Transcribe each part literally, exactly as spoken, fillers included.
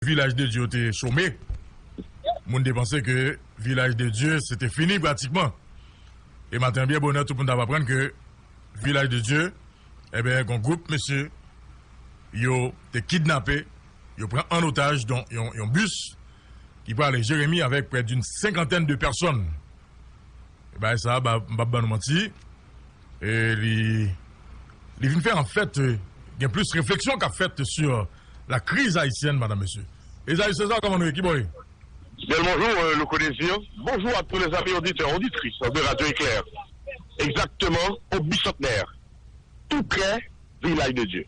Vilaj de Dye te chome. Moun te panse ke Vilaj de Dye se te fini pratikman. E maten an byen bonè, tout moun t ap aprann ke Vilaj de Dye, ebyen, gen yon gwoup mesye, yo te kidnape, yo pran an otaj, don yon, yon bis ki prale Jeremi avèk près d'une cinquantaine de personnes. E bagay sa, ba, m p ap ban nou manti, e li, li vin fè, anfèt, gen plis refleksyon k ap fèt sur la crise haïtienne, madame, mesye. Esaü César, kòman nou ye? Ki bò ye? Bel bonjou, euh, Louko Désir. Bonjour à tous les amis auditeurs, auditrices de Radio Éclair. Exactement, au Bicentenaire, tout près Vilaj de Dye.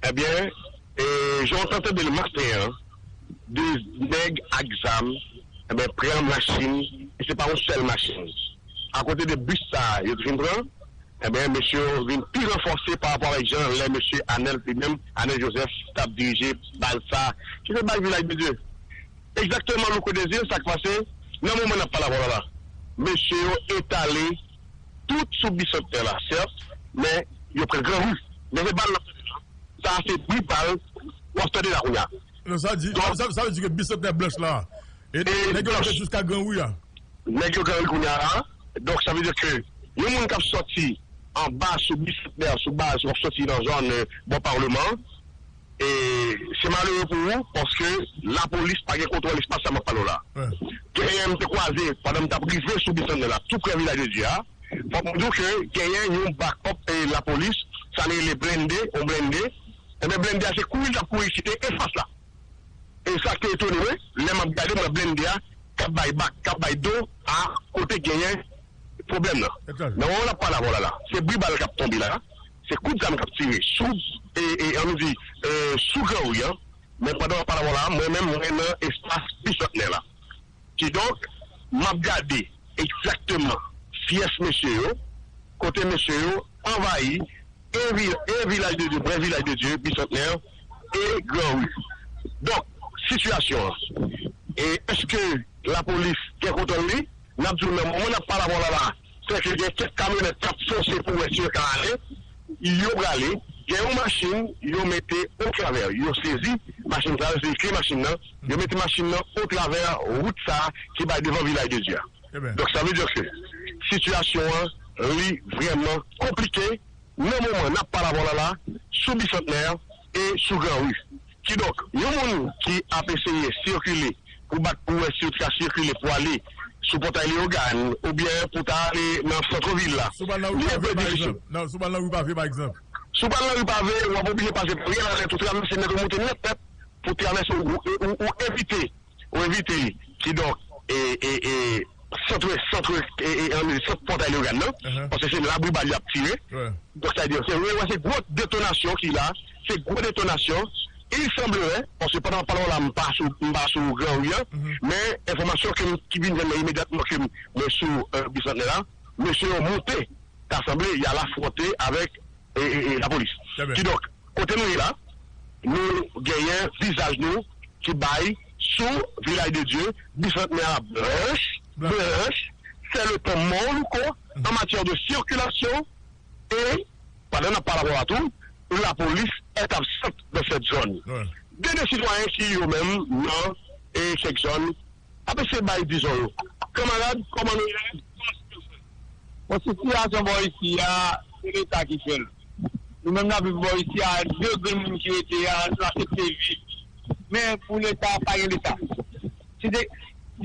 Ebyen, e, jan w t ap tande l maten an, de nèg ak zam, ebyen, pran machin, e se pa yon sèl machin. Akote de bis sa a, yo te fin pran, ebyen, mesye yo vin pi ranfòse pa rapò avèk jan lè mesye Anèl, li menm, Anèl Joseph, t ap dirije baz sa a, ki se baz Vilaj de Dye. Egzakteman, Louko Désir, sa k pase, nan moman n ap pale avè w la, mesye yo etale tout sou Bisantnè la, sèt, men yo pran Gran Ri. Men se bal n ap tande la. Sa a se bri bal w ap tande la kounye a. Non, sa di, sa, sa, sa vle di ke Bisantnè blanch la, e nèg yo rive jiska Gran Ri a. Nèg yo Gran Ri kounye a la. Donk, sa vle di ke yon moun k ap sòti anba sou Bisantnè, sou baz, w ap sòti nan zòn, euh, bò Palman, e se malere pou ou, paske lapolis pa gen kontwòl espas sa m ap pale w la. Genyen m te kwaze pandan m t ap rive sou Bisantnè la, tou prè Vilaj de Dye a. Fòk m di w ke genyen yon backup, e, lapolis, sa n rele blende, yon blende. Ebyen, blende a se kouri l t ap kouri kite espas la. E sa k te etone mwen, lè m ap gade, m wè blende a k ap bay bak, k ap bay do a kote genyen pwoblèm nan. Nan moman n ap pale avè w la, la, se bri bal k ap tonbe la, se kout zam k ap tire sou, e, e, ann di, e, sou Gran Ri an. Men pandan m ap pale avè w la, mwen menm, mwen nan espas Bisantnè la. Kidonk, m ap gade egzakteman fyès mesye yo, kote mesye yo anvayi e vi-, e Vilaj de Dye, prè Vilaj de Dye, Bisantnè, e Gran Ri. Donk, sitiyasyon an, e èske lapolis gen kontwòl li? N ap di w nan moman n ap pale avè w la la, sèke gen kèk kamyonèt k ap fonse pou wè si yo ka ale, yo prale, gen yon machin yo mete otravè, yo sezi machin sa, yo sezi kle machin nan, yo mete machin nan otravè wout sa ki bay devan Vilaj de Dye a. Donk, sa vle di ke sitiyasyon an, li vrèman konplike. Nan moman n ap pale avè w la la, sou Bisantnè e sou Gran Ri. Kidonk, yon moun ki ap eseye sikile pou bat pou wè si yo t ka sikile pou ale sou Pòtay Leyogàn oubyen pou ta ale nan sant vil la, li enpre difisil. Si w pral nan ri pave, pa egzanp. Si w pral nan ri pave, w ap oblije pase pa Riyal Alèt, ou travèse nèt, ou monte nèt nèt pou travèse, ou, ou, ou evite ou evite li. Kidonk, e, e, e, sant, sant, e, e, ann, sant Pòtay Leyogàn nan, paske se la bri bal y ap tire. Donk, sa vle di, se, wi, wè, se gwo detonasyon ki la, se gwo detonasyon. Il semblerait, paske pandan m ap pale w la, m pa sou, m pa sou Gran Ri an, men enfòmasyon ke m, ki vin jwenn mwen imedyatman ke m, mwen sou, e, Bisantnè la, mesye yo monte, ta sanble y al afwonte avèk e, e, e, lapolis. Kidonk, kote nou ye la, nou genyen vizaj nou ki bay sou Vilaj de Dye, Bisantnè a blanch, blanch, c'est le temps mort, Louko, en matière de circulation, e pandan n ap pale avè w la tou, lapolis est absente dans cette zone. Gen de sitwayen ki yo menm nan, e, kèk zòn, ap eseye bay dizon yo. Kanmarad, kòman nou ye? Bon, sitiyasyon bò isi a, se Leta ki fè l. Nou menm n ap viv bò isi a, de grenn moun ki rete a, nou aksepte viv. Men pou Leta, pa gen Leta. Se te,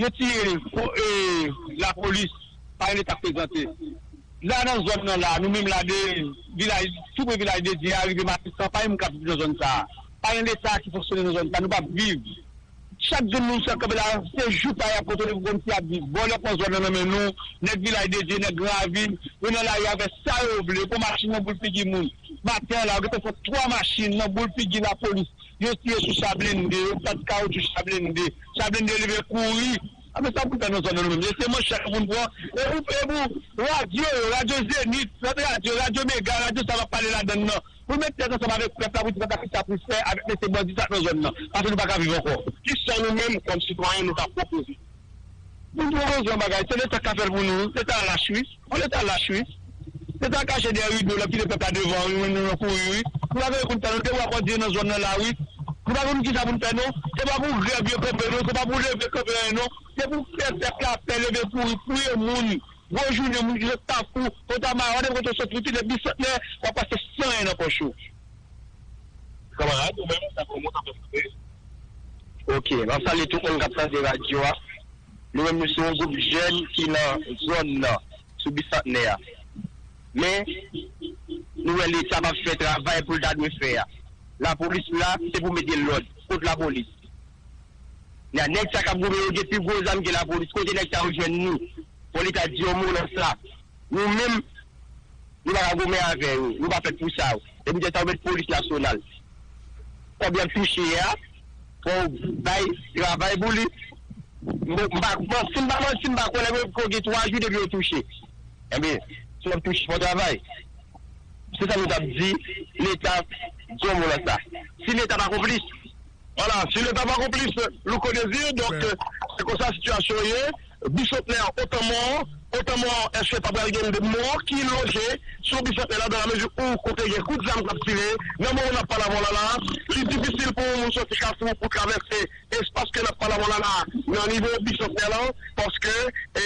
yo tiye, e, lapolis, pa gen Leta k prezante. La nan zòn nan la, nou menm la de vilaj, tou pre Vilaj de Dye a, rive Matisan, pa gen moun k ap viv nan zòn sa a. Pa gen Leta ki fonksyone nan zòn sa a, nou p ap viv. Chak grenn moun sa k kanpe la, se jou pa y ap kontwole pou konn si y ap viv. Vòlè pran zòn nan nan men nou, nèg Vilaj de Dye, nèg Gran Ravin, yo nan lari a fè sa yo vle, pran machin nan boul figi moun. Maten an la, yo gentan fè twa machin nan boul figi lapolis. Yo tire sou cha blende, yo bat kawoutchou cha blende. Cha blende leve kouri. A, men sa pou fè nan zòn nan nou menm. E se manchèt nou pou n pran. E pou, e pou radyo yo, radyo Zenith, lòt radyo, radyo Mega, radyo sa va pale ladann nan. Pou met tèt ansanm avèk pèp la, pou di pèp la kisa pou fè avèk mesye bandi sa k nan zòn nan. Paske nou pa ka viv ankò. Kisa nou menm, kòm sitwayen, nou ka pwopoze? Nou pwopoze yon bagay, se Leta k ka fè l pou nou. Leta lach, wi. Yon Leta lach, wi. Leta kache dèyè rido l ap kite pèp la devan, wi, nou, nou kouri, wi. Nou pa vle konn sa, nou te wè kòdye nan zòn nan la, wi. Nou pa konn kisa pou n fè non. Se pa pou grèv yo kanpe non, se pa pou leve kanpe anyen non. Se pou fè pèp la pè, leve kouri, touye moun. Gwo jounen moun ki sot Kafou, Pòtamawa, nenpòt kote w sot, ou kite Bisantnè, w ap pase san anyen nan pòch ou. Kanmarad, ou menm, sa kòman w t ap fè? Ok, m ap salye tout moun k ap tande radyo a. Nou menm, nou se yon gwoup jèn ki nan zòn nan, sou Bisantnè a. Men, nou wè Leta p ap fè travay pou l ta dwe fè a. Lapolis la, se pou mete lòd. Kot lapolis? Nèg sa k ap goumen yo gen pi gwo zam ke lapolis. Kote nèg sa yo jwenn li? Fò Leta di yon mo nan sa. Nou menm, nou pa ka goumen avè yo. Nou pa fèt pou sa yo. Epi de sa, yo met polis nasyonal. Kòb y ap touche a, fò w bay travay pou li. M pa, bon, si m pa manti, m pa konnen, men fò gen twa jou depi yo touche. Enben, si w ap touche, fò w travay. Se sa nou t ap di, Leta, di yon mo nan sa. Si Leta pa konplis, Vwala, si Leta pa konplis, Louko Désir, donk, se konsa sitiyasyon ye. Bisantnè, otan mò, otan mò, èske pa pral gen de mò ki loje sou Bisantnè la, dans la mesure où kote gen kout zam k ap tire, nan moman n ap pale avè w la la, li difisil pou yon moun soti Kafou pou travèse espas ke n ap pale avè w la la, nan nivo Bisantnè la, paske, e,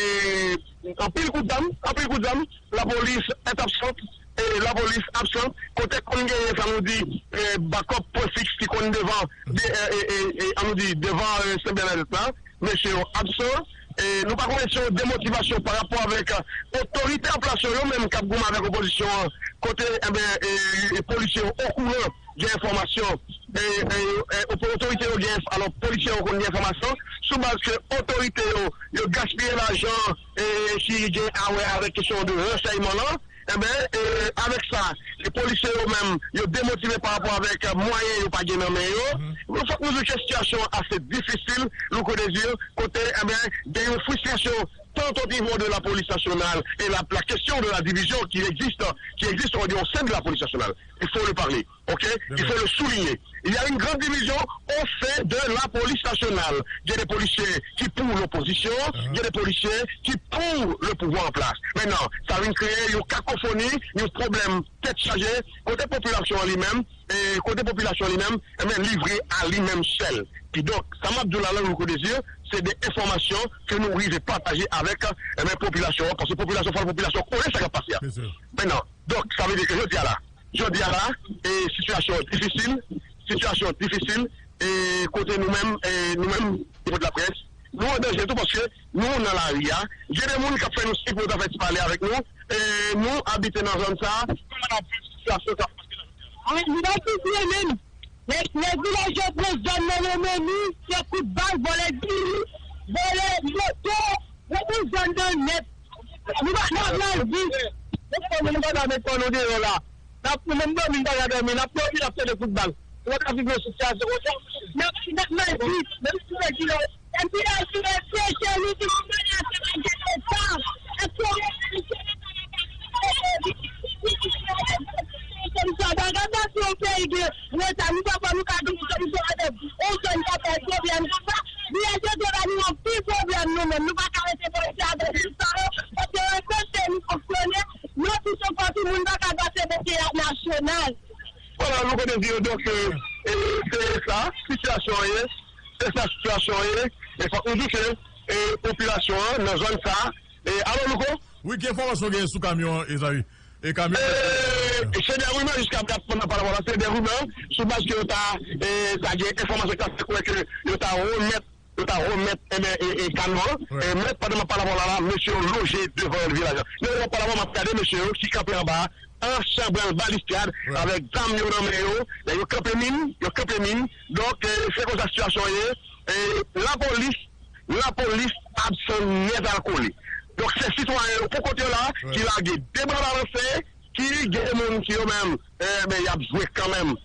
anpil kout zam, anpil kout zam, lapolis est absente, e, lapolis absent, kote konn genyen, sa nou di, e, bakòp pwen fiks ki konn devan, de, e, e, e, e, an nou di, devan, e, Sen Bènadèt la, mesye yo absan, e, nou pa konnen si yon demotivasyon pa rapò avèk, e, otorite an plas yo, yo menm k ap goumen avèk opozisyon an, kote, enben, e, e, polisye yo okouran gen enfòmasyon, e, e, e, otorite yo gen, alò, polisye yo konn gen enfòmasyon, sou baz ke otorite yo, yo gaspiye lajan, e, ki gen a wè avèk kesyon de ransèyman lan, enben, e, avèk sa, e polisye yo menm, yo demotive pa rapò avèk, e, mwayen yo pa gen nan men yo. Fòk nou di ke sitiyasyon an ase difisil, Louko Désir, kote, enben, gen yon fristrasyon tant au niveau de la police nationale et la, la question de la division qui existe, qui existe aujourd'hui au sein de la police nationale. Il faut le parler, ok? Il faut le souligner. Il y a une grande division au sein de la police nationale. Il y a des policiers qui pour l'opposition, il y a des policiers qui pour le pouvoir en place. Maintenant, sa vin kreye yon kakofoni, yon pwoblèm tèt chaje, kote popilasyon an li menm, e kote popilasyon an li menm, enben, livre a li menm sèl. Kidonk, sa m ap di w la, Louko Désir, se de enfòmasyon ke nou rive pataje avèk, enben, popilasyon an, paske popilasyon, fò popilasyon konnen sa k ap pase a. Mentnan, donk, sa vle di ke jodi a la, jodi a la, e sitiyasyon an difisil, sitiyasyon an difisil, e kote nou menm, e nou menm, nivo de laprès, nou an danje tou paske nou nan lari a. Gen de moun k ap fè nou siy pou yo ta fè ti pale avèk nou. E nou abite nan zòn sa a. Kòman n ap viv sitiyasyon sa a? Paske n ap viv la. Li pa sisye menm. Nèg, nèg vilaj yo pran zòn nan nan men li, se kout bal, vòlè diri, vòlè moto, yo pran zòn nan nèt. Nou pa nòmal di. Nou pa met kò nou deyò la. N ap, nou menm dòmi, n pa ka dòmi. N ap dòmi, n ap tande kout bal. Nou pa ka viv nan sitiyasyon konsa. N ap, n ap mal viv, menm si nou di nou. Epi la, si nou fè chè, nou di nou pale a se pa gen leta. Èske ou wè se leta la pa gen leta? Solisyon pa ka pase yon peyi gen leta. Nou pa kwè nou ka gen solisyon avèk yon jèn k ap fè pwoblèm konsa. Li enkyete ba nou anpil pwoblèm nou menm. Nou pa ka rete bò isi avèk moun sa yo. Paske yo enkyete nou fonksyone. Yo di se kò timoun pa ka pase bò ke nasyonal. Vwala, nou konnen di yo, donk, e, e, se sa sitiyasyon an ye, se sa sitiyasyon an ye, e fòk nou di ke, e, popilasyon an nan zòn sa a, e, alo, Louko? Wi, ki enfòmasyon w genyen sou kamyon an, Ezayi? E kamyon an? E, se de rimè jiska prezan, pandan pale la, se de rimè, sou baz ke yo ta, e, ta gen enfòmasyon ki ta fè kwè ke yo ta remèt yo ta remèt, enben, e, e, kamyon an. E, men, pandan m ap pale avè w la, la, mesye yo loje devan vilaj la. Lè m ap pale avè w, m ap gade mesye yo ki kanpe anba a, an chanbranl balistrad, avèk zam yo nan men yo. Lè yo kanpe min, yo kanpe min. Donk, e, se konsa sitiyasyon an ye. E, lapolis, lapolis absan nèt al kole. Donk, se sitwayen yo pou kont yo la, ki lage de bra balanse, ki gen moun ki yo menm, enben, y ap jwe kanmenm.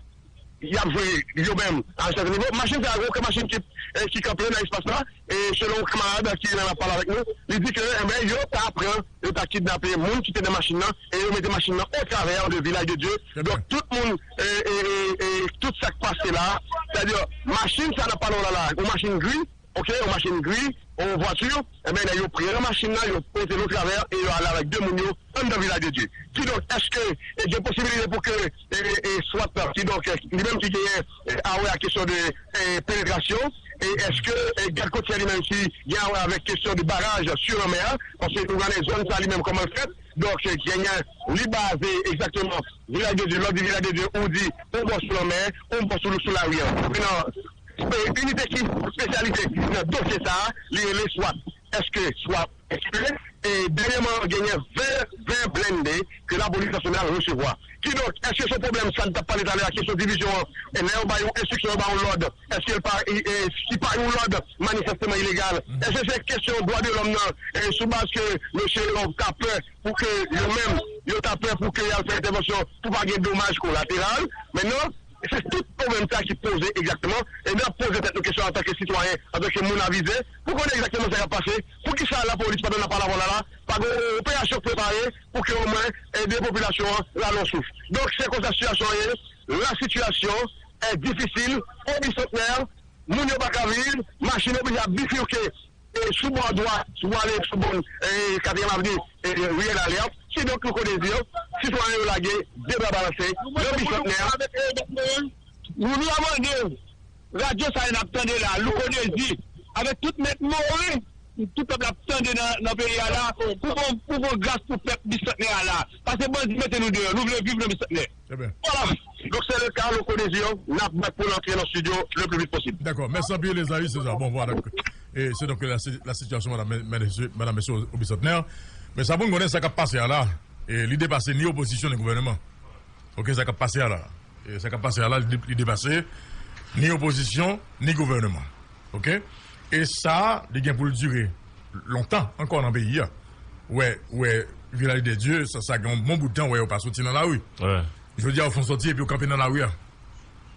Y ap jwe yo menm a yon sèten nivo. Machin sa a, gen yon machin ki, e, ki kanpe nan espas la, e selon yon kanmarad ki menm ap pale avèk nou, li di ke, enben, yo ta pran, yo ta kidnape moun ki te nan machin nan, e yo mete machin nan otravè de Vilaj de Dye. Donk, tout moun, e, e, e, e, tout sa k pase la, sètadi, machin sa n ap pale w la la, yon machin gri, ok, yon machin gri, yon vwati, enben, nèg yo pran machin nan, yo pote l otravè e yo ale avèk de moun yo anndan Vilaj de Dye. Kidonk, èske e gen posibilite pou ke e, e, swat, kidonk, e, li menm ki genyen e, a wè ak kesyon de e, penetrasyon, e èske e, gad kotyè li menm ki gen a wè avèk kesyon de baraj sou lanmè a, paske nou gade zòn sa li menm kòman l fèt, donk e, genyen li baze egzakteman Vilaj de Dye, lè w di Vilaj de Dye, ou di yon bò sou lanmè, yon bò sou, sou lari a. Men nan e, inite ki espesyalize nan dosye sa a, li rele swat. Èske swat, èske, e, dènyèman, genyen ven, ven blende ke lapolis nasyonal resevwa. Kidonk, èske se yon pwoblèm sa n t ap pale talè a, kesyon divizyon an, e lè yo ba yon enstriksyon, yo ba yon lòd, èske l pa, e, e, ki pa yon lòd manifèsteman ilegal? Èske se kesyon dwa de lòm nan, e, sou baz ke mesye yo ta pè pou ke yo menm, yo ta pè pou ke y al fè entèvansyon pou pa gen domaj kolateral. Men non, se tout pwoblèm sa ki poze egzakteman, e n ap poze tèt nou kesyon antanke sitwayen, antanke moun avize, pou konnen egzakteman sa k ap pase, poukisa lapolis, pandan n ap pale avè w la, la, pa gen yon operasyon k prepare pou ke omwen ede popilasyon an rale yon souf. Donk, se konsa sitiyasyon an ye, la situation est difficile, au Bicentenaire, moun yo pa ka viv, machin oblije ap bifike e, sou bò dwat, si w ale sou bòn e, Katriyèm Avni, e, Riyèl Alèt, kidonk Louko Dezi, sitwayen yo lage de bra balanse nan Bisantnè a. Nou, nou ap mande radyo sa a n ap tande la, Louko Dezi, avèk tout mèt Mori, tout pèp la ap tande nan, nan peyi a la, pou fè, pou fè gras pou pèp Bisantnè a la. Pase bandi mete nou deyò, nou vle viv nan Bisantnè. Ebyen. Voilà. Donc c'est le cas, Louko Dezi, n ap bat pou l antre nan studio le plus vite possible. Dakò, mèsi anpil, Esaü César. Bon, voilà. E se donk la, la sitiyasyon, madam, men, men, mesye, madam, mesye, o, o Bisantnè. Men sa pou n konnen sa k ap pase a la, e li depase ni opozisyon, ni gouvènman. Ok, sa k ap pase a la. E sa k ap pase a la, li, li depase ni opozisyon, ni gouvènman. Ok? E sa, li gen pou l dire lontan ankò nan peyi a. Wè, wè, Vilaj de Dye, sa, sa gen yon bon bout tan, wè, yo pa soti nan lari. Jodi a, yo fè yon sòti epi yo kanpe nan lari a.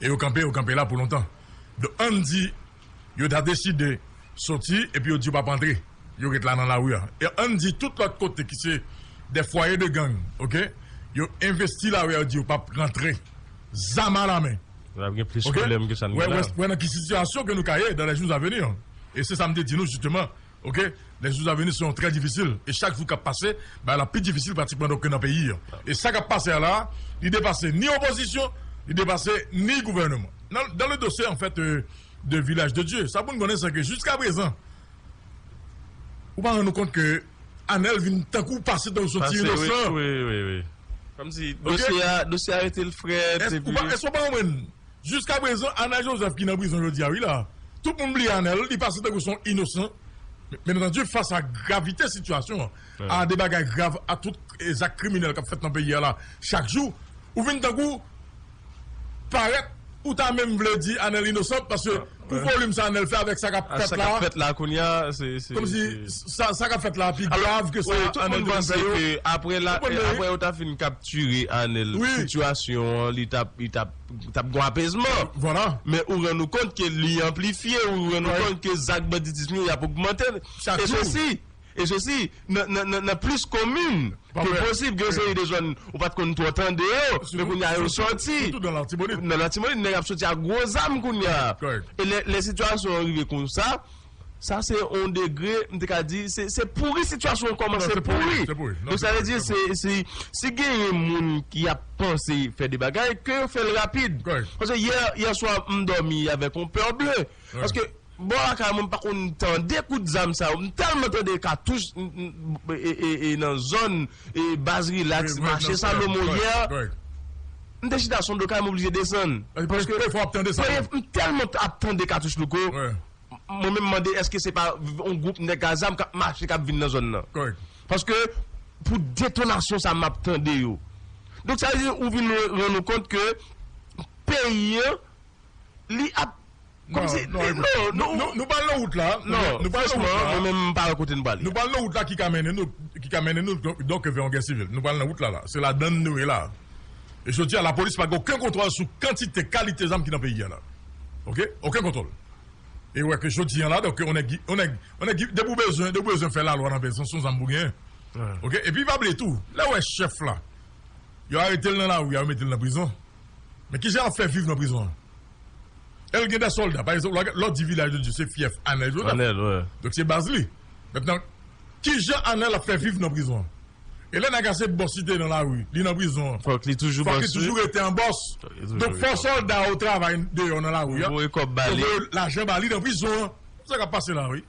E yo kanpe, yo kanpe la pou lontan. Donk, ann di, yo ta deside soti epi yo di yo p ap antre. Yo ret la nan lari a. E ann di tout lòt kote ki se de fwaye de gang, ok? Yo envesti lari a, yo di yo p ap rantre. Zam a la men. L ap gen plis pwoblèm ke sa n gen la. Wè, wè, wè nan ki sitiyasyon ke nou ka ye dans les jours à venir. E se sa m te di nou, jisteman. Ok? Les jours à venir seront très difficiles. E chak jou k ap pase, bagay la pi difisil pratikman donk ke nan peyi a. E sa k ap pase a la, li depase ni opozisyon, li depase ni gouvènman. Nan, dans le dossier, en fait, euh, de Vilaj de Dye, sa pou n konnen, se ke jiska prezan, ou pa rann ou kont ke Anèl vin tankou pase tankou se yon ti inosan. Wi, wi, wi. Kòmsi dosye a, dosye a rete l frèt, epi. Èske ou pa, èske ou pa konprann? Jiska prezan, Anèl Joseph ki nan prizon jodi a, wi la. Tout moun bliye Anèl, li pase tankou se yon inosan. Men, bien entendu, fas a gravite sitiyasyon an, a de bagay grav, a tout e, zak kriminèl k ap fèt nan peyi a la, chak jou, ou vin tankou parèt, ou ta menm vle di Anèl inosan, paske pou volim sa Anèl fè avèk sa k ap fèt la. Sa k ap fèt la kounye a, se, se, kòmsi sa, sa k ap fèt la pi grav ke sa Anèl te vin fè yo. Apre la, apre yo ta fin kaptire Anèl, sitiyasyon an, li t ap, li t ap t ap gon apezman. Vwala. Men ou rann ou kont ke li anplifye, ou rann ou kont ke zak banditism yo y ap ogmante. E sesi, e sesi, nan, nan, nan, nan plis komin ke posib, gen yon seri de zòn ou pa t konn twò tande yo, men kounye a yo sòti. Sitou nan Latibonit. Nan Latibonit, nèg ap sòti ak gwo zam kounye a. E lè, lè sitiyasyon an rive konsa, sa se yon degre, m te ka di, se, se pouri sitiyasyon an kòmanse pouri. Donk, sa vle di, se, se, si genyen moun ki ap panse fè de bagay, ke yo fè l rapid. Paske yè, yè swa, m dòmi avèk yon pè ble. Paske, bò lakay mwen, m pa konn tande kout zam sa yo. M tèlman tande katouch, m, m, e, e, e, nan zòn, e, baz rilaks, mache Salomon yè. M te chita sou do kay, m oblije desann. Paske m tèlman ap tande katouch Louko. Mwen menm mande èske se pa yon gwoup nèg a zam k ap mache, k ap vin nan zòn nan. Paske pou detonasyon sa m ap tande yo. Donk sa vle di ou vin rann ou kont ke peyi an, li ap kòmsi, non, non, nou, nou, nou pral nan wout la. Non, franchman, mwen menm m pa wè kote n prale. Nou pral nan wout la ki ka mennen nou, ki ka mennen nou donk, donk vè yon gè sivil. Nou pral nan wout la la. Se ladann nou ye la. E jodi a, lapolis pa gen okenn kontwòl sou kantite, kalite zam ki nan peyi a la. Ok? Okenn kontwòl. E wè ke jodi a la, donk, yon nèg, yon nèg, yon nèg, depi w bezwen, depi w bezwen fè lalwa nan peyi, se yon zam pou genyen. Ok? Epi pa bliye tou, lè w wè chèf la, yo arete l nan lari a, yo mete l nan prizon. Men kijan l ap fè viv nan prizon an? Èl gen de sòlda. Pa egzanp, lè w di Vilaj de Dye, se fyèf Anèl Joseph. Anèl, wi. Donk, se baz li. Mentnan, kijan Anèl ap fè viv nan prizon an? E lè nèg la se bòs, li te nan lari, li nan prizon an. Fòk li toujou bòs. Fòk li toujou rete an bòs. Donk, fò sòlda yo travay deyò nan lari a. Voye kòb ba li. Voye lajan ba li nan prizon an. Sa k ap pase la, wi.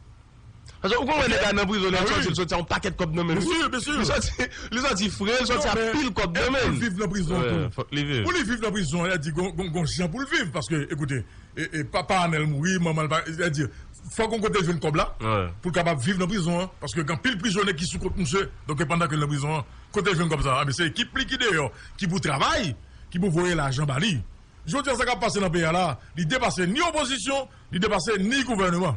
Paske ou konn wè nèg la nan prizon, lè l sòti, l sòti a yon pakèt kòb nan men l. Byen si, byen si. Li sòti, li sòti fre, li sòti a pil kòb nan men l. Fòk li viv nan prizon an tou. Fòk li viv. Pou li viv nan prizon an, li di gon, gon, gon jan pou l viv. Paske, ekoute, e, e, papa Anèl mouri, manman l pa, li di, fòk gon kote l jwenn kòb la, pou l kapab viv nan prizon an. Paske gen anpil prizonye ki sou kont misye, donk pandan ke l nan prizon an, kote l jwenn kòb sa? A, men se ekip li ki deyò, ki pou travay, ki pou voye lajan ba li. Jodi a, sa k ap pase nan peyi a la, li depase ni opozisyon, li depase ni gouvèneman.